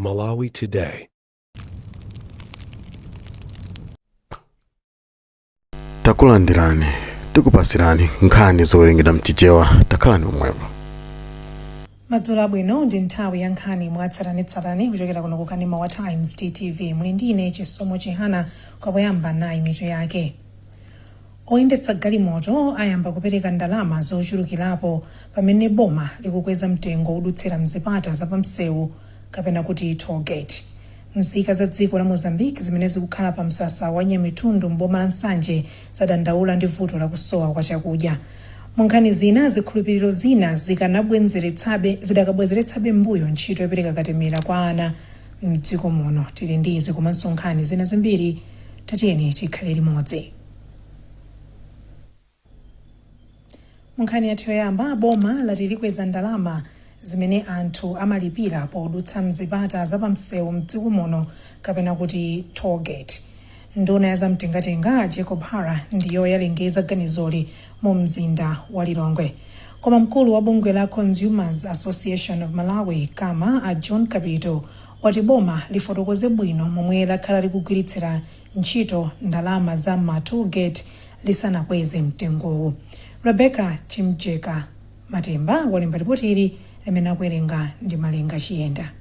Malawi Today. Takulandirani, tikupasirani nkhani zowerengedwa mchichewa. Takhalani pomwepo. Madzulo abwino. Ndi nthawi ya nkhani mwatsatanetsatane kuchokera kuno ku kanema wa Times TTV. Muli ndine Chisomo Chihana. Kwapoyamba, nayi mitu yake. Oyendetsa galimoto ayamba kupereka ndalama zochulukirapo pamene boma likukweza mtengo wodutsira mzipata zapamsewu kapena kuti toll gate. Nzika za dziko la Mozambique zimene zikukhala pa msasa wa Nyamitundu m'boma la Nsanje zadandaula ndi vuto lakusowa kwa chakudya. Mu nkhani zina, zikhulupiriro zina zidakabwezeretsabe mbuyo ntchito yopereka katemera kwa ana mdziko muno. Tili ndi izi komanso nkhani zina zambiri, tatiyeni tikhale limodzi. Munkhani yathu yoyamba, boma lati likweza ndalama zimene anthu amalipira podutsa mzipata zapamsewu mdziko muno kapena kuti toll gate. Nduna ya zamtengatenga Jacob Hara ndiyo yalengeza ganizoli mu mzinda wa Lilongwe. Koma mkulu wa bungwe la Consumers Association of Malawi, CAMA, a John Kapito, wati boma lifotokoze bwino momwe lakhala likugwiritsira ntchito ndalama za ma toll gate lisanakweze mtengowu. Rebecca Chimjeka Matemba walemba ripoti ili limene akuwerenga ndi Malenga Chiyenda.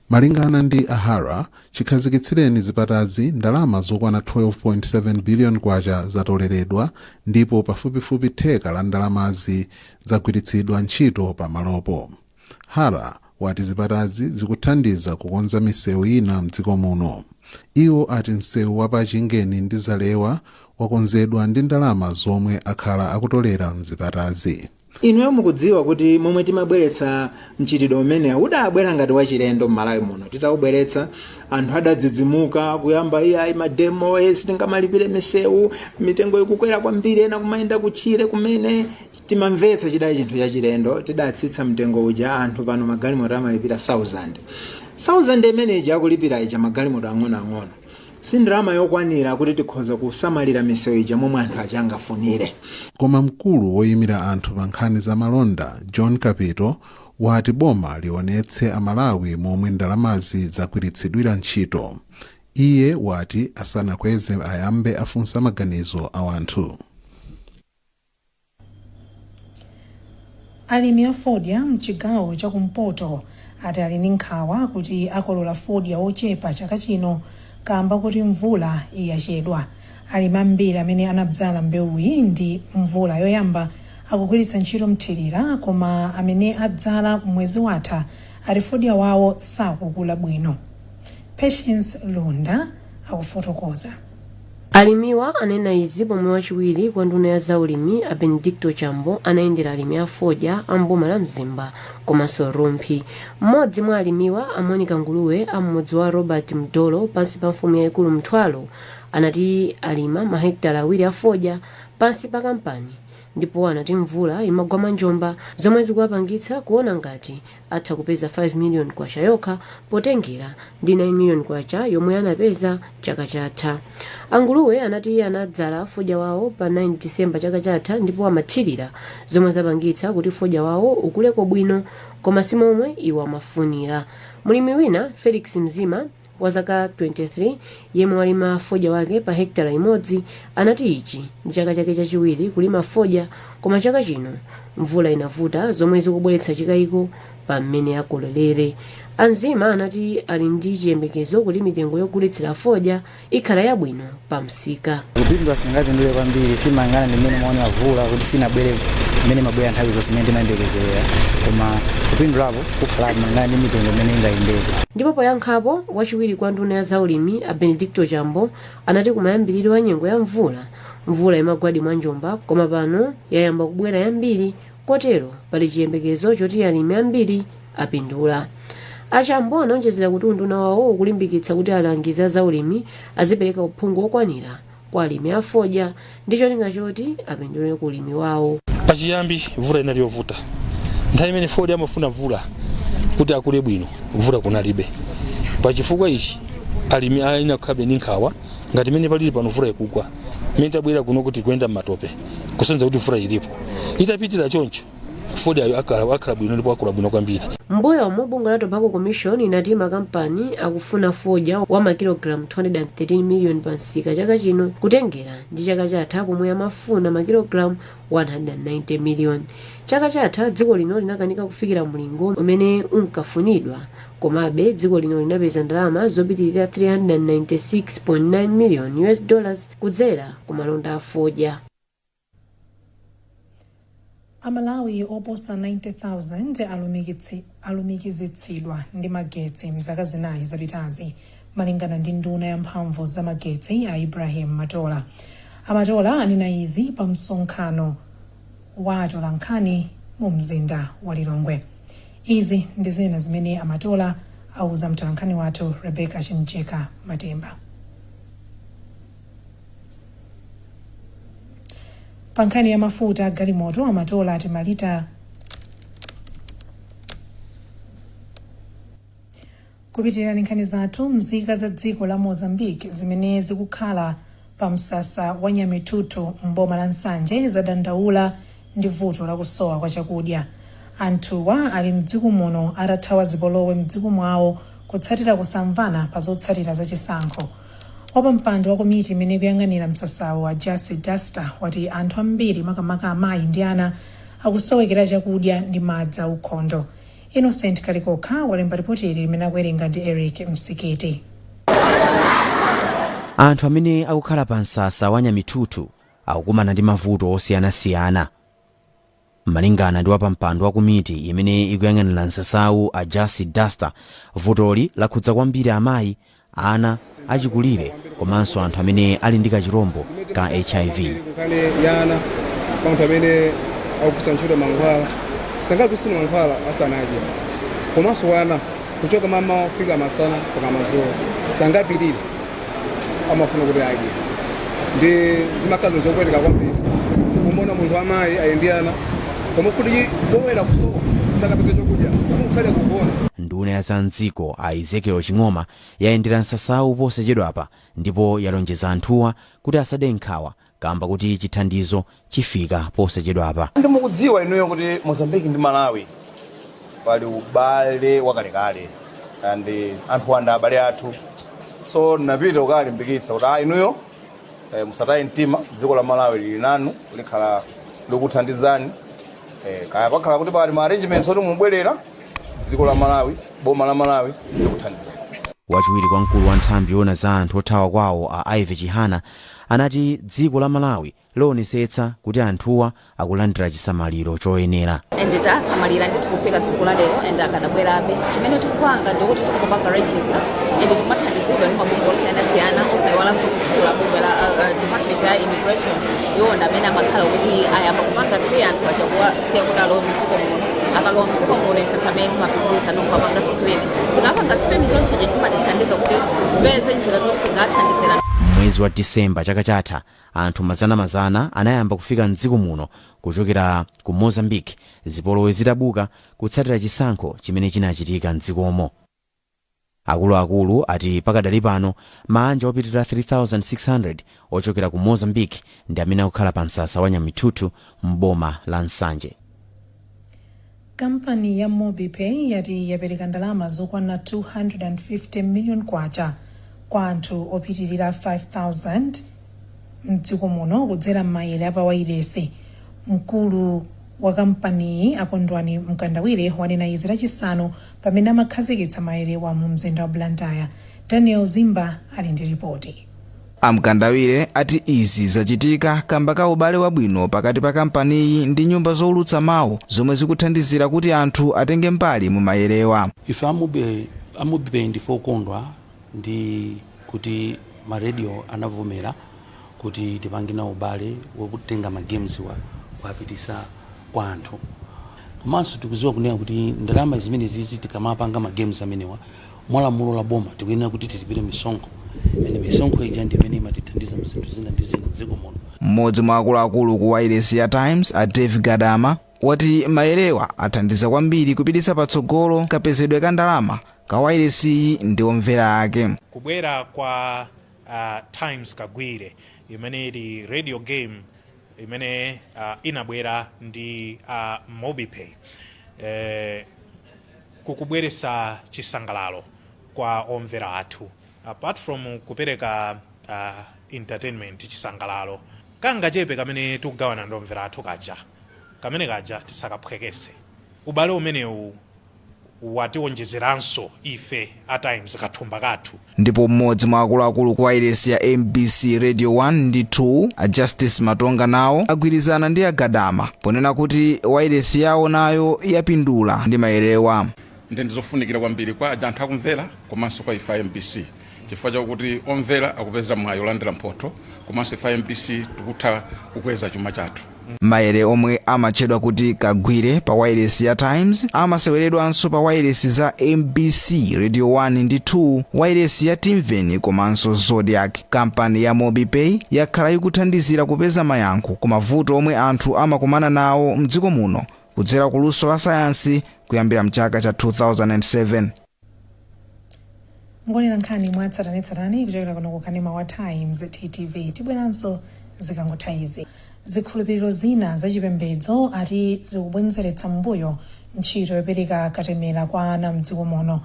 Malingana ndi a Hara, chikhazikitsireni zipatazi, ndalama zokwana 12.7 billion kwacha zatoleredwa ndipo pafupifupi theka la ndalamazi zagwiritsidwa ntchito pamalopo. Hara wati zipatazi zikuthandiza kukonza misewu ina mdziko muno. Iwo ati msewu wa pa Chingeni ndi Zalewa wakonzedwa ndi ndalama zomwe akhala akutolera mzipatazi. Inuyo mukudziwa kuti momwe timabweretsa mchitidwe umenewu, udabwera ngati wachilendo m'Malawi muno. Titawubweretsa, anthu adadzidzimuka, kuyamba iyayi, mademo, sitingamalipire misewu, mitengo ikukwera kwambiri, ena kumayenda kutchire kumene timamvetsa chidali chinthu chachilendo. Tidatsitsa mtengo uja, anthu pano magalimoto amalipira 1000 1000. Imene ija akulipira ija magalimoto ang'onoang'ono si ndalama yokwanira kuti tikhoza kusamalira misewu ija momwe anthu aja angafunire. Koma mkulu woyimira anthu pa nkhani za malonda John Kapito wati boma lionetse Amalawi momwe ndalamazi zagwiritsidwira ntchito. Iye wati asanakweze ayambe afunsa maganizo a anthu. Alimi a fodya mchigawo chakumpoto ati ali ndi nkhawa kuti akolola fodya wochepa chaka chino kamba kuti mvula yachedwa. Alimi ambiri amene anabzala mbewuyi ndi mvula yoyamba akugwiritsa ntchito mthirira, koma amene adzala mwezi watha ati fodya wawo sakukula bwino. Patience Lunda akufotokoza. Alimiwa anena izi pomwe wachiwiri kwa nduna ya zaulimi a Benedicto Chambo anayendera alimi a fodya a mboma la Mzimba komanso Rumphi. Mmodzi mwa alimiwa, a Monica Nguluwe a mmudzi wa Robert Mdolo pansi pa mfumu yayikulu Mthwalo, anati alima mahekitala 2 a fodya pansi pa kampani ndipo anati mvula imagwa mwanjomba zomwe zikuwapangitsa kuona ngati atha kupeza 5 million kwacha yokha potengera ndi 9 million kwacha yomwe anapeza chaka chatha. A Nguluwe anati anadzala fodya wawo pa 9 December chaka chatha ndipo amathirira zomwe zapangitsa kuti fodya wawo ukuleko bwino, koma si momwe iwo amafunira. Mlimi wina, Felix Mzima, wa zaka 23 yemwe walima fodya wake pa hekitala imodzi anati ichi ndi chaka chake chachiwiri kulima fodya, koma chaka chino mvula inavuta zomwe zikubweretsa chikayiko pa mmene akololere. A Mzima anati ali ndi chiyembekezo kuti mitengo yogulitsira fodya ikhala yabwino pa msika. Kupindula singapindule kwambiri, simalingana ndi mmene maonera mvula kuti sinabwere mmene imabwera nthawi zonse mmene timayembekezerera, koma kupindulapo kukhalapo malingana ndi mitengo mmene ingayendere. Ndipo poyankhapo, wachiwiri kwa nduna ya zaulimi a Benedicto Chambo anati kumayambiriro a nyengo ya mvula, mvula imagwadi mwanjomba, koma pano yayamba kubwera yambiri kotero pali chiyembekezo choti alimi ambiri apindula. A Chambo anaonjezera kuti unduna wawo ukulimbikitsa kuti alangizi a zaulimi azipereka uphungu wokwanira kwa alimi a fodya ndi cholinga choti apindule ku ulimi wawo. Pachiyambi mvula inali yovuta. Nthawi imene fodya amafuna mvula kuti akule bwino, mvula kunalibe. Pachifukwa ichi alimi ayenera kukhalabe ndi nkhawa ngati imene palili pano. Mvula ikugwa, mmene tabwera kuno kuti kuyenda m'matope kusonyeza kuti mvula ilipo. Itapitira choncho, Fodya akhala bwino ndipo akula bwino kwambiri. Mbuyomu bungwe la Tobacco Commission inati makampani akufuna fodya wa makilogalamu 213 miliyoni pa msika chaka chino, kutengera ndi chaka chatha pomwe amafuna makilogalamu 190 miliyoni. Chaka chatha dziko lino linakanika kufikira mlingo umene unkafunidwa, komabe dziko lino linapeza ndalama zopitirira 396.9 million US dollars kudzera ku malonda a fodya. Amalawi oposa 90,000 alumikizitsidwa ndi magetsi mzaka 4 zapitazi, malingana ndi nduna ya mphamvu za magetsi a Ibrahim Matola. Amatola anena izi pa msonkhano wa atolankhani mu mzinda wa Lilongwe. Izi ndi zina zimene Amatola auza mtolankhani wathu Rebecca Chimjeka Matemba. Pa nkhani ya mafuta a galimoto, Amatola ati malita Kupitirira ndi nkhani zathu, mzika za dziko la Mozambique zimene zikukhala pa msasa wa Nyamithuthu m'boma la Nsanje zadandaula ndi vuto la kusowa kwa chakudya. Anthuwa ali mdziko muno atathawa zipolowe mdziko mwawo kutsatira kusamvana pa zotsatira za chisankho. Wapampando wa komiti imene ikuyang'anira msasawu a Jassi Duster wati anthu ambiri, makamaka amayi ndi ana, akusowekera chakudya ndi madzi aukhondo. Innocent Kalikokha walemba ripoti ili limene akuwerenga ndi Eric Msikiti. Anthu amene akukhala pa msasa wa Nyamithuthu akukumana ndi mavuto osiyanasiyana. Malingana ndi wapampando wa komiti imene ikuyang'anira msasawu a Jassi Duster, vutoli lakhudza kwambiri amayi, ana, achikulire komanso anthu amene ali ndi kachirombo ka HIV. Nkhani ya ana, anthu amene akugwiritsa ntchito mankhwala sangagwiritse mankhwala asanadye, komanso ana kuchoka mamawa kufika masana mpaka madzulo sangapirire, amafuna kuti adye, ndi zimakhala zopweteka kwambiri kumona munthu amayi ali ndi ana koma kuti kolowera kusowa ndakapeza chokudya amakhala kugona. Nduna ya za m'dziko a Ezekiel Ching'oma yayendera msasawu posachedwapa ndipo yalonjeza anthuwa kuti asade nkhawa kamba kuti chithandizo chifika posachedwapa. Ndi mukudziwa inuyo kuti Mozambique ndi Malawi pali ubale wakalekale and anthu anda abale athu, so napita kukalimbikitsa kuti inuyo musataye mtima, dziko la Malawi lili nanu, likhala likuthandizani. Kaya pakhala kuti pali ma arrangements oti mubwerera dziko la Malawi, boma la Malawi likuthandizani. Wachiwiri kwa mkulu wa nthambi yoona za anthu othawa kwawo a Ivy Chihana anati dziko la Malawi lionetsetsa kuti anthuwa akulandira chisamaliro choyenera. And tasamalira ndithu kufika tsiku la lero and akadabwerabe. Chimene tikupanga ndikuti tikupanga register and tikumathandizidwa ndi mabungwe osiyanasiyana, osayiwalanso kutchula bungwe la Department ya Immigration. Iwo ndi amene amakhala kuti ayamba kupanga clear anthu aja kuwasiya kuti alowe mdziko muno. Akalowa mdziko muno, ife pamene timapitiriza nkuwapanga screen. Tikapanga screen choncheche, chimatithandiza kuti tipeze njira zoti tingathandizira. Mwezi wa Disemba chaka chatha, anthu mazanamazana anayamba kufika mdziko muno kuchokera ku Mozambique zipolowe zitabuka kutsatira chisankho chimene chinachitika mdzikomo. Akuluakulu ati pakadali pano maanja opitirira 3600 ochokera ku Mozambique ndi amene akukhala pa msasa wa Nyamithuthu m'boma la Nsanje. Kampani ya MobiPay yati yapereka ndalama zokwana 250 million kwacha kwa anthu opitirira 5000 mdziko muno kudzera m'maere apawayilesi. Mkulu wa kampaniyi Akondwani Mkandawire wanena izi Lachisanu pamene amakhazikitsa maerewa mu mzinda wa Blantyre. Daniel Zimba ali ndi ripoti. Amkandawire ati izi zachitika kamba ka ubale wabwino pakati pa kampaniyi ndi nyumba zowulutsa mawu zomwe zikuthandizira kuti anthu atenge mbali mu mayerewa. Ife a MobiPay ndife okondwa ndi kuti ma radio anavomera kuti tipange nawo ubale wakutenga ma games wa kuapitisa kwa anthu. Komanso tikuziwa kunena kuti ndalama zimene zizi tikamapanga ma games amenewa, mwalamulo la boma tikuyenera kuti tilipire misonkho, ene misonkho ija ndi imene imatithandiza mzinthu zina ndi zina dziko muno. Mmodzi mwa akuluakulu ku wailesi ya Times a Dave Gadama wati mayerewa athandiza kwambiri kupititsa patsogolo kapezedwe ka ndalama ka wailesiyi ndi omvera ake. Kubwera kwa Times Kagwire imene ili radio game. Imene inabwera ndi MobiPay kukubweretsa chisangalalo kwa omvera athu, apart from kupereka entertainment, chisangalalo kangachepe kamene tikugawana ndi omvera athu kaja, kamene kaja tisakaphwekese. Ubale umenewu watiwonjezeranso ife a Times kathumba kathu. Ndipo mmodzi mwa akuluakulu ku wailesi ya MBC Radio 1 ndi 2, a Justice Matonga, nawo agwirizana ndi Agadama ponena kuti wailesi yawo nayo yapindula ndi mayerewa. Ndi ndizofunikira kwambiri kwa aja anthu akumvera komanso kwa ife a MBC, chifukwa chakuti omvera akupeza mwayi olandira mphotho, komanso ife a MBC tikutha kukweza chuma chathu. Maere omwe amatchedwa kuti Kagwire pa wailesi ya Times amaseweredwanso pa wailesi za MBC Radio 1 ndi 2, wailesi ya Timveni komanso Zodiak. Kampani ya MobiPay yakhala ikuthandizira kupeza mayankho ku mavuto omwe anthu amakumana nawo mdziko muno kudzera ku luso la sayansi kuyambira mchaka cha 2007. Ngonera nkhani mwatsatanetsatane kuchokera kuno ku kanema wa Times, TTV. Tibweranso zikangotha izi. Zikhulupiriro zina zachipembedzo ati zikubwezeretsa mbuyo ntchito yopereka katemera kwa ana mdziko muno.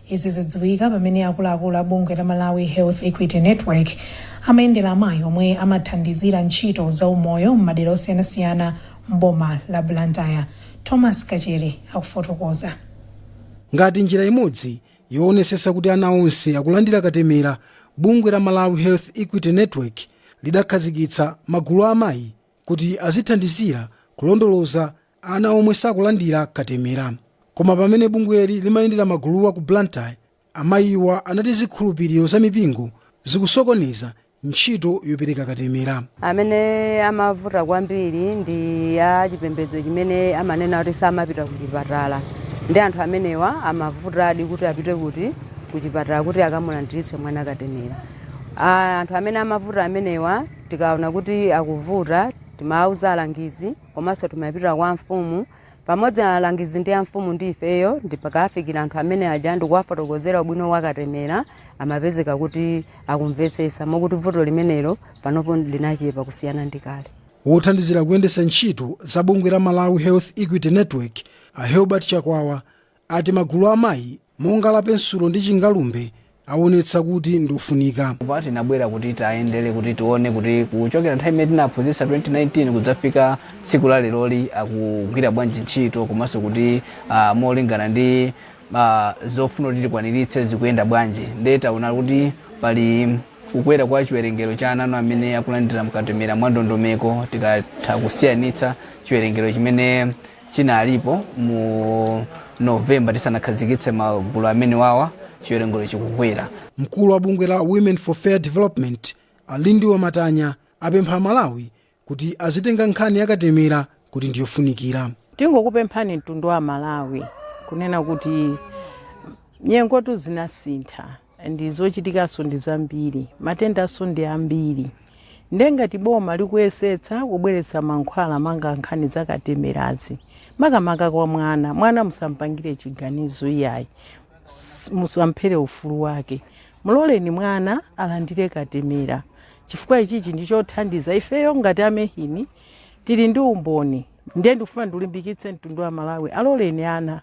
Izi zidziwika pamene akuluakulu a bungwe la Malawi Health Equity Network amayendera amayi omwe amathandizira ntchito za umoyo m'madera osiyanasiyana m'boma la Blantyre. Thomas Kachere akufotokoza. Ngati njira imodzi yoonetsetsa kuti ana onse akulandira katemera, bungwe la Malawi Health Equity Network lidakhazikitsa magulu a amayi kuti azithandizira kulondoloza ana omwe sakulandira katemera. Koma pamene bungweli limayendera maguluwa ku Blantyre, amayiwa anati zikhulupiriro za mipingo zikusokoneza ntchito yopereka katemera. Amene amavuta kwambiri ndi a chipembedzo chimene amanena kuti samapita ku chipatala, ndi anthu amenewa amavutadi kuti apite kuti ku chipatala kuti akamulandiritse mwana katemera. Anthu amene amavuta amenewa, tikaona kuti akuvuta, timawauza alangizi komanso timapita kwa mfumu pamodzi, alangizi ndi amfumu ndi ifeyo, ndipakafikira anthu amene aja ndikuwafotokozera ubwino wa katemera, amapezeka kuti akumvetsetsa, mokuti vuto limenelo panopo linachepa kusiyana ndi kale. Wothandizira kuyendetsa ntchito za bungwe la Malawi Health Equity Network, a Helbert Chakwawa, ati magulu amayi monga la Pensulo ndi Chingalumbe aonetsa kuti ndiofunika. Pa tinabwera kuti tayendere kuti tione kuti kuchokera nthawi imene tinaphunzitsa 2019 kudzafika tsiku la leroli akugwira bwanji ntchito, komanso kuti molingana ndi zofuna kuti tikwaniritse zikuyenda bwanji. Ndiye taona kuti pali kukwera kwa chiwerengero cha ana amene akulandira mkatemera mwa ndondomeko, tikatha kusiyanitsa chiwerengero chimene chinalipo mu Novemba tisanakhazikitse magulu amene wawa, chiwerengero chikukwera. Mkulu wa bungwe la Women for Fair Development, Alindiwa Matanya, apempha Malawi kuti azitenga nkhani yakatemera kuti ndiyofunikira. Tingokupemphani mtundu wa Malawi kunena kuti nyengotu zinasintha, ndi zochitikanso ndi zambiri, matendanso ndi ambiri. Ndengati boma likuyesetsa kubweretsa mankhwala manga nkhani zakatemerazi, makamaka kwa mwana, mwana musampangire chiganizo iyayi, musamphere ufulu wake. Muloleni mwana alandire katemera, chifukwa ichichi ndi chothandiza. Ifeyo ngati a MEHN tili ndi umboni. Ndiye ndikufuna ndilimbikitse mtundu wa Malawi, aloleni ana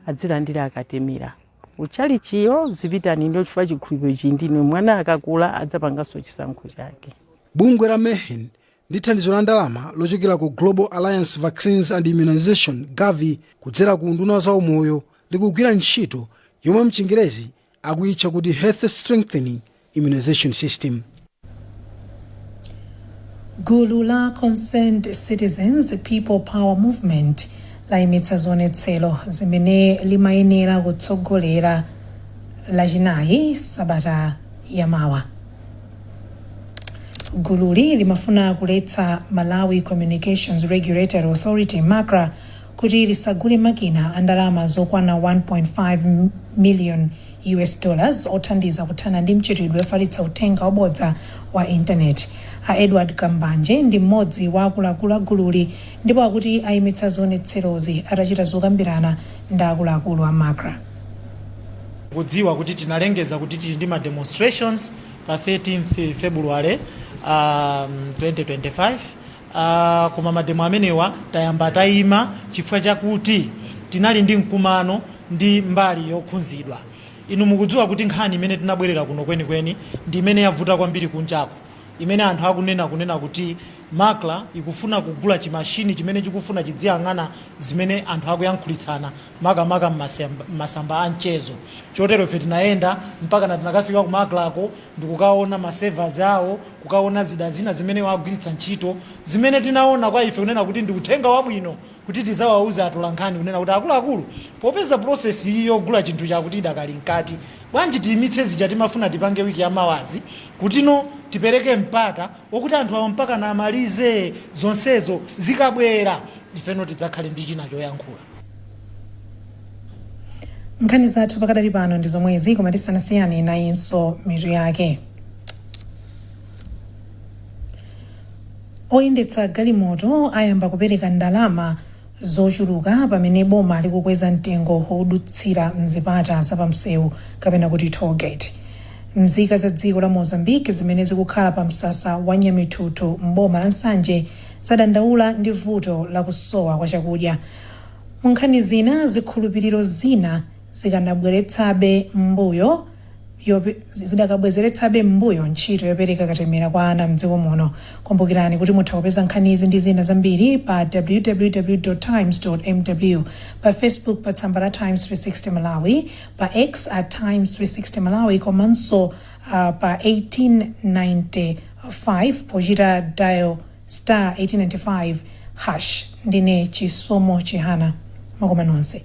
adzilandira akatemera. Uchalichiyo zipitani ndio, chifukwa chikhulupiriro chili ndinu. Mwana akakula adzapanganso chisankho chake. Bungwe la MEHN ndi thandizo la ndalama lochokera ku Global Alliance Vaccines and Immunization, Gavi, kudzera ku unduna za umoyo, likugwira ntchito yomwe mchingerezi akuyitcha kuti Health Strengthening Immunization System. Gulu la Concerned Citizens People Power Movement layimitsa zionetsero zimene limayenera kutsogolera Lachinayi sabata yamawa. Gululi limafuna kuletsa Malawi Communications Regulatory Authority, MACRA, kuti lisagule makina a ndalama zokwana 1.5 million US dollars othandiza kuthana ndi mchitidwe ofalitsa uthenga wabodza wa intaneti. A Edward Kambanje ndi mmodzi wa akuluakulu a gululi, ndipo akuti ayimitsa zionetserozi atachita zokambirana ndi akuluakulu a MACRA. Kudziwa kuti tinalengeza kuti tili ndi ma demonstrations pa 13th February 2025. Koma mademo amenewa tayamba tayima chifukwa chakuti tinali ndi mkumano ndi mbali yokhuzidwa. Inu mukudziwa kuti nkhani imene tinabwerera kuno kwenikweni ndi imene yavuta kwambiri kunjako, imene anthu akunena kunena kuti MACRA ikufuna kugula chimashini chimene chikufuna chidziyang'ana zimene anthu akuyankhulitsana, makamaka mmasamba a mchezo. Chotero ife tinayenda mpaka na tinakafika ku MACRAko ndikukaona ma servers awo, kukaona zida zina zimene wagwiritsa ntchito, zimene tinaona kwa ife kunena kuti ndi uthenga wabwino kuti tizawauze atolankhani kunena kuti, akuluakulu, popeza process iyi yogula chinthu chakuti idakali mkati, bwanji tiyimitse zija timafuna tipange wiki yamawazi, kutino tipereke mpata wokuti anthu awa mpaka na amalize zonsezo, zikabwera ifeno tidzakhale ndi china choyankhula. Nkhani zathu pakadali pano ndi zomwezi, koma tisanasiyane, nayinso mitu yake. Oyendetsa galimoto ayamba kupereka ndalama zochuluka pamene boma likukweza mtengo wodutsira mzipata zapamsewu kapena kuti tollgate. Nzika za dziko la Mozambique zimene zikukhala pa msasa wa Nyamithuthu m'boma la Nsanje zadandaula ndi vuto la kusowa kwa chakudya. Mu nkhani zina, zikhulupiriro zina zikanabweretsabe mbuyo zidakabwezeretsabe m'mbuyo ntchito yopereka katemera kwa ana mdziko muno. Kumbukirani kuti mutha kupeza nkhanizi ndi zina zambiri pa www times mw, pa Facebook pa tsamba la Times 360 Malawi, pa X at Times 360 Malawi, komanso pa 1895 pochita dial star 1895 hash. Ndine Chisomo Chihana, mwakoma nonse.